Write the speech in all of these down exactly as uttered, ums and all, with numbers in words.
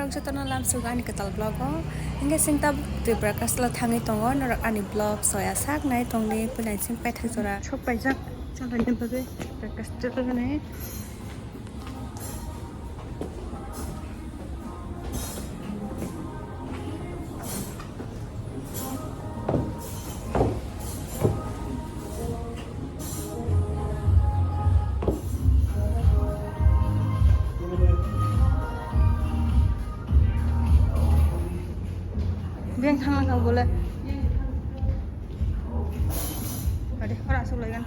Jotono lamsuk ani kwtal vlog o. Hinkhe chwng tabuk twi breakfast lo thangwi tongo. Norok ani vlog soya sak nai tongdi. Puila chwng paithak jora sok paijak chalani bagwi breakfast chalani. Beng thangna kha bole. Ade, ora asuk laigan.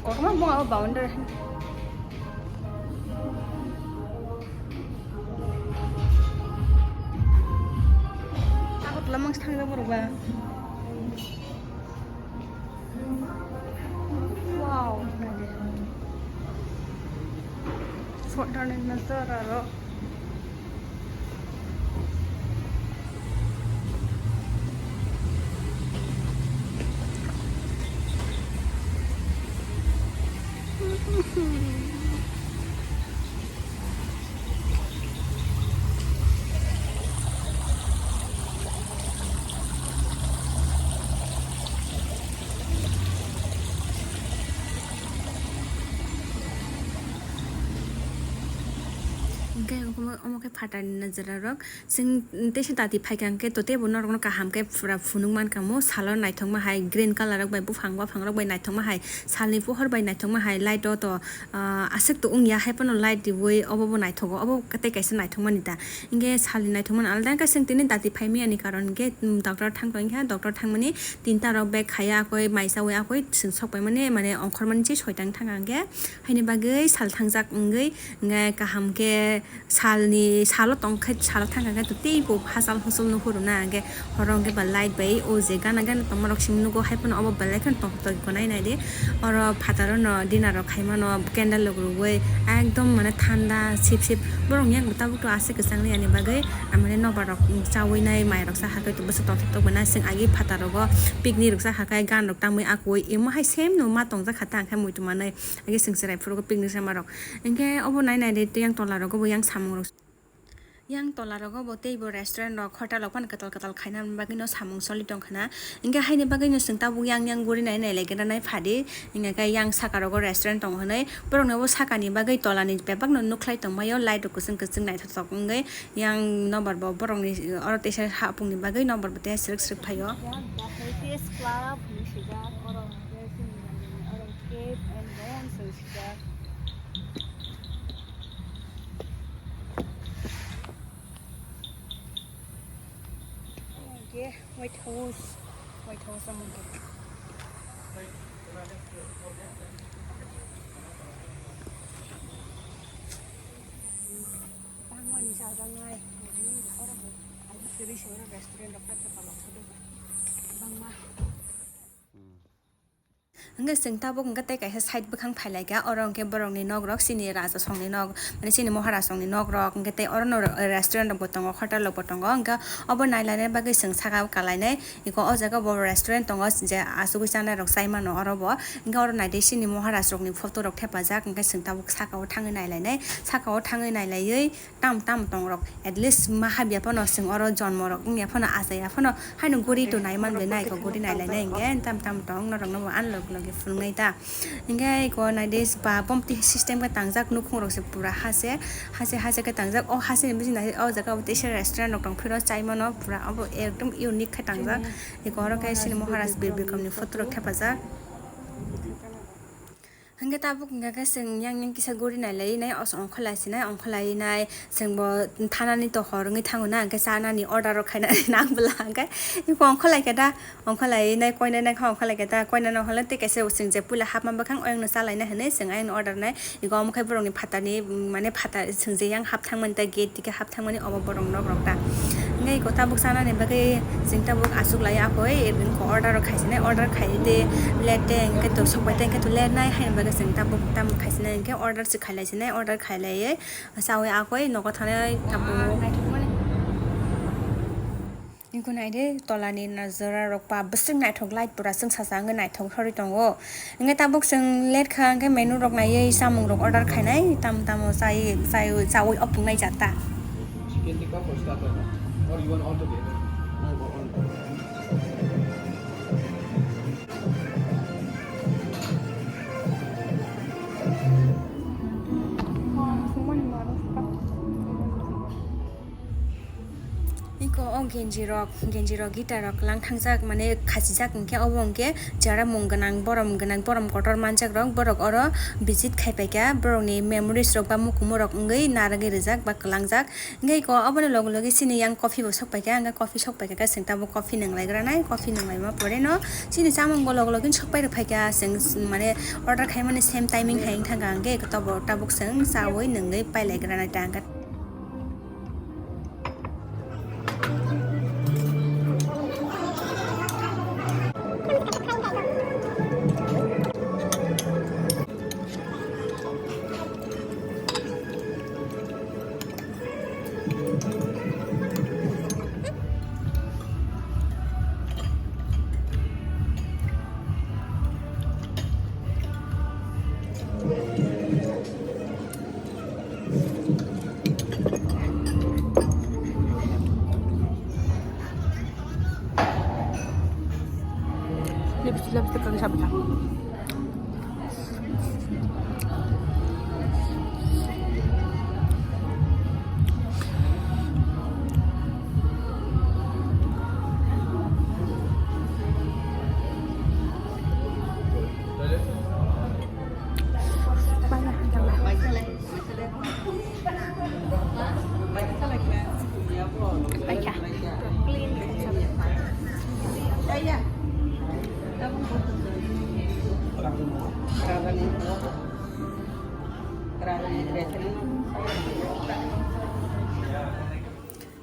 Kokma mo abo boundary. Ako tula mang thang borok ba. Wow, naidi. Sotarni nazara ro. Hwnkhe omo, omo khe phatarni najararok. Chwng teisa dati phaikha hwnkhe to teibo norokno kaham khe pura phunuk mankha mo. Salo naithokma hai green colour rok bai buphang buphangrok bai naithokma hai, salni pohor bai naithokma hai light o to, ah, aswk to wngya, haiphano light riwi obo bo naithogo, obo tei kaisa naithokmani ta. Hinkhe salni naithokmani alada wngkha, chwng tini dati phaimani karon hinkhe, um, doctor thang tongkha, doctor thangmani tinta rok bag khaiya akoi mai chawi akoi chwng sokpaimani mane ongkhormani se soitang thangkha hinkhe, haini bagwi sal thangjak wngwi hinkhe kaham khe. Salni salo tongkhe, salo thangkha khe to teibo hachal huchal nuhuruna, hwnkhe horo hwnkhe ba light bai o je gana gana tongmarok simi nugo, haiphano obo belai kheno tongthok tongo nai naidi. Oro phataro no dinner rok khaimano candle rok rwui ekdom mane thanda sip sip. Borokni yakung tabuk to aswk kwchangni yani bagwi, ah, mane nobar rok chawi nai mai rok cha hakai to bwswk tongthok tongo na, chwng agi phataro go picnic rok cha hakai gan rok tamwi akwui imo hai same no ma tongjak kha ta hwnkhe muitu manwi. Agi chwng chwrai phuru go picnic sama rok. Hinkhe obo nai nai de yang tola rogo bo yang samung rok. Yang tola rogo bo teibo restaurant rok, hotel rok phano kwtal kwtal khaina bagwi no samung choli tong khana. Hinkhe haini bagwi no chwng tabuk yang yang guri nai nai lai gana nai phadi. Hinkhe yang saka rogo restaurant tong hwnwi borok no bo saka ni bagwi tola ni bebak no nukhlai tong maio, light rok kwchwng kwchwng naithotok wngwi. Yang nobar bo borok ni oro teisa hapung ni bagwi nobar bo teisa swrwk swrwk phaio. Yang the healthiest club ni swijak oro hwnkhe chini oro cave and dance swijak. Hwnkhe White House, White House omo hwnkhe. Tangmani chajaknai, oro bo, restaurant rok khe bangma. Hwnkhe chwng tabuk hwnkhe tei kaisa side bwkhang phailaikha, oro hwnkhe borokni nok rok, chini raja songni nok, mane chini mohara songni nok rok, hwnkhe tei orono restaurant rokbo tongo, hotel rokbo tongo, hwnkhe obo nailaina bagwi chwng saka o kalainai. Iko o jaga bo restaurant tongo, je achugwi chanai rok chai mano oro bo, hwnkhe oro naidi chini mohara rokni photo rok thepajak, hwnkhe chwng tabuk saka o thangwi nailainai, saka o thangwi nailaiwi. Tam tam tong rok, at least ma habya phano chwng oro jonmo rok wngya phano, achaiya phano haino guri to nai man bai nai ko, guri nai lai nai hwnkhe tam tam tong norok no bo ani logi logi phunuk nai ta. Hwnkhe ko nai de ba bomti system khe tangjak, nukhung rok se pura hase hase hase khe tangjak. O hase ni bising nai o jaga o teisa restaurant rok tong phiro chai mano, pura obo ekdom unique khe tangjak. Eko oro khe chini Maharaj Bir Bikram ni photo rok thepajak. Hwnkhe tabuk hwnkha khe chwng yang yang kisa guri nai lai nai, os ongkholai sinai, ongkholai nai, chwng bo thanani to hor wngwi thango na, hwnkhe chanani order rok khaina nang bwla, hwnkhe iko ongkholai khe da, ongkholai nai koinai nai kha, ongkholai khe da, koinai no hole tei kaisa chwng je puila hapma bwkhang oyang no chalai nai hinwi chwng ayang no order nai, iko omo khe borok ni phatar ni, mane phatar chwng je yang hap thangmani ta gate. Khe hap thangmani obo borok nok rok ta. Hwnkhe iko tabuk chanani bagwi chwng tabuk aswk lai akoi, order rok khaisinai, order khai de late de hwnkhe to sokbai tei hwnkhe to late nai haini bagwi chwng tabuk tamo khaisinai hwnkhe order se khailaisinai, order khailaiwi chawi akoi nogo thanai tabuk. Gunai de tolani najara rok pa bwswk naithok light pura chwng sacha wngwi naithok hori tongo. Hwnkhe tabuk chwng late kha hwnkhe menu rok naiwi chamung rok order khainai tam tamo chai chai chaui opung nai jata. Chicken tikka for starter, or you want all together? Iko o genji rok, genji rok, guitar rok langthangjak, mane khachijak, hwnkhe obo hwnkhe jara mung gwnang, borom gwnang, borom kotor manjak rok, borok oro visit khai paikha, borokni memories rok ba mukumu rok wngwi narwgwi rijak ba kwlangjak. Hwnkhe iko oboni loge loge chini yang coffee bo sok paikha, hwnkhe coffee sok paikha khe chwng tabuk coffee nwnglai granai, coffee nwnglai ma pore no chini chamung bo loge loge sok pai rw phaikha, chwng mane order khaimani same timing hai wngthangkha, hwnkhe iko tabuk tabuk chwng chaui nwngwi pailai granai ta hwnkhe. Lipstick, lipstick kang sabda.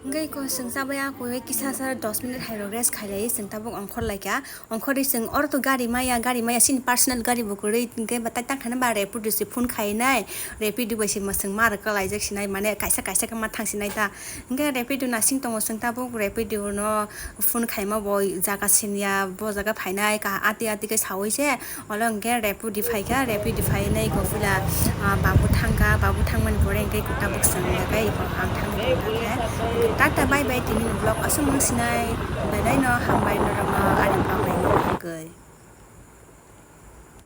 Hwnkhe iko chwng chabai a koi kisa sa dos minute hai rok rest khailai chwng tabuk ongkhor laikha. Ongkhorwi chwng oro to gari maya, gari maya chini personal gari bo kwrwi, hwnkhe batai tang thani ba Rapido se phone khainai, Rapido bai se mwswng ma rwkha laijak sinai, mane kaisa kaisa khe ma thang sinai ta. Hwnkhe Rapido nasing tongo chwng tabuk Rapido no phone khaima bo jaga siniya, bo jaga phainai ka ati ati khe saui se, olo hwnkhe Rapido phaikha, Rapido phainai ko pila, ah, babu thangkha, babu thangmani pore hwnkhe tabuk chwng khe iko ang thangwi tongkha khe. Tata bye bye tini ni vlog aswk mang sinai, belai no hambai norok no ani vlog naina bagwi.